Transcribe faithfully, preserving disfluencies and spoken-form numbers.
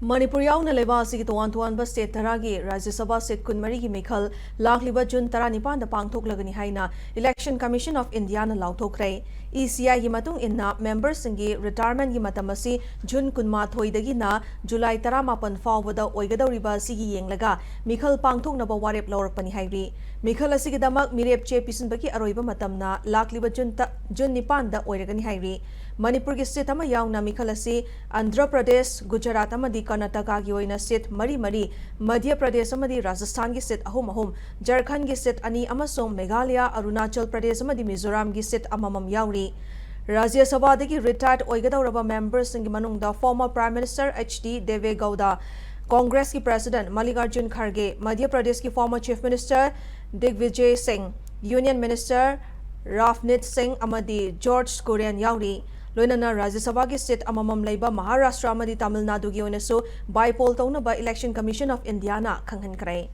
ꯃꯅꯤꯄꯨꯔ ꯌꯥꯎꯅ ꯂꯩꯕꯥꯛ ꯑꯁꯤꯒꯤ ꯇꯣꯉꯥꯟ ꯇꯣꯉꯥꯟꯕ state ꯇꯔꯥꯒꯤ ꯔꯥꯖ꯭ꯌ ꯁꯚꯥ seat ꯀꯨꯟꯃꯔꯤꯒꯤ ꯃꯤꯈꯜ ꯂꯥꯛꯂꯤꯕ June ꯇꯔꯥꯅꯤꯄꯥꯟꯗ ꯄꯥꯡꯊꯣꯛꯂꯒꯅꯤ ꯍꯥꯏꯅ Election Commission of Indiaꯅ ꯂꯥꯎꯊꯣꯛꯈ꯭ꯔꯦ꯫ ECIꯒꯤ ꯃꯇꯨꯡ ꯏꯟꯅ memberꯁꯤꯡꯒꯤ retirementꯀꯤ ꯃꯇꯝ ꯑꯁꯤ June ꯀꯨꯟꯃꯥꯊꯣꯏꯗꯒꯤꯅ July ꯇꯔꯥꯃꯥꯄꯟ ꯐꯥꯎꯕꯗ ꯑꯣꯏꯒꯗꯧꯔꯤꯕ ꯑꯁꯤꯒꯤ ꯌꯦꯡꯂꯒ ꯃꯤꯈꯜ ꯄꯥꯡꯊꯣꯛꯅꯕ ꯋꯥꯔꯦꯞ ꯂꯧꯔꯛꯄꯅꯤ ꯍꯥꯏꯔꯤ꯫ ꯃꯤꯈꯜ ꯑꯁꯤꯒꯤꯗꯃꯛ ꯃꯤꯔꯦꯞ ꯆꯦ ꯄꯤꯁꯤꯟꯕꯒꯤ ꯑꯔꯣꯏꯕ ꯃꯇꯝꯅ ꯂꯥꯛꯂꯤꯕ June ꯇ-, June ꯅꯤꯄꯥꯟꯗ ꯑꯣꯏꯔꯒꯅꯤ ꯍꯥꯏꯔꯤ꯫ ꯃꯅꯤꯄꯨꯔꯒꯤ state ꯑꯃ ꯌꯥꯎꯅ ꯃꯤꯈꯜ ꯑꯁꯤ ꯑꯟꯙ꯭ꯔ ꯄ꯭ꯔꯗꯦꯁ, ꯒꯨꯖꯔꯥꯠ ꯑꯃꯗꯤ ꯀꯔꯅꯥꯇꯀꯥꯒꯤ ꯑꯣꯏꯅ seat ꯃꯔꯤ ꯃꯔꯤ, ꯃꯙ꯭ꯌ ꯄ꯭ꯔꯗꯦꯁ ꯑꯃꯗꯤ ꯔꯥꯖꯁꯊꯥꯟꯒꯤ seat ꯑꯍꯨꯝ ꯑꯍꯨꯝ, ꯖꯔꯈꯟꯒꯤ seat ꯑꯅꯤ ꯑꯃꯁꯨꯡ ꯃꯦꯘꯥꯂꯌꯥ, ꯑꯔꯨꯅꯥꯆꯜ ꯄ꯭ꯔꯗꯦꯁ ꯑꯃꯗꯤ ꯃꯤꯖꯣꯔꯥꯝꯒꯤ seat ꯑꯃꯃꯝ ꯌꯥꯎꯔꯤ꯫ ꯔꯥꯖ꯭ꯌ ꯁꯚꯥꯗꯒꯤ retired ꯑꯣꯏꯒꯗꯧꯔꯕ memberꯁꯤꯡꯒꯤ ꯃꯅꯨꯡꯗ former Prime Minister H D ꯗꯦꯕꯦ ꯒꯧꯗꯥ, ꯀꯣꯡꯒ꯭ꯔꯦꯁꯀꯤ President ꯃꯜꯂꯤꯀꯥꯔꯖꯨꯟ ꯈꯔꯒꯦ, ꯃꯙ꯭ꯌ ꯄ꯭ꯔꯗꯦꯁꯀꯤ former Chief Minister ꯗꯤꯒꯕꯤꯖꯌ ꯁꯤꯡ, Union Minister ꯔꯥꯚꯅꯤꯠ ꯁꯤꯡ ꯑꯃꯗꯤ ꯖꯣꯔꯖ ꯀꯨꯔꯤꯌꯟ ꯌꯥꯎꯔꯤ꯫ ꯂꯣꯏꯅꯅ ꯔꯥꯖ꯭ꯌ ꯁꯚꯥꯒꯤ seat ꯑꯃꯃꯝ ꯂꯩꯕ ꯃꯍꯥꯔꯥꯁꯇ꯭ꯔ ꯑꯃꯗꯤ ꯇꯥꯃꯤꯜ ꯅꯥꯗꯨꯒꯤ ꯑꯣꯏꯅꯁꯨ by poll ꯇꯧꯅꯕ Election Commission of Indiaꯅ ꯈꯪꯍꯟꯈ꯭ꯔꯦ꯫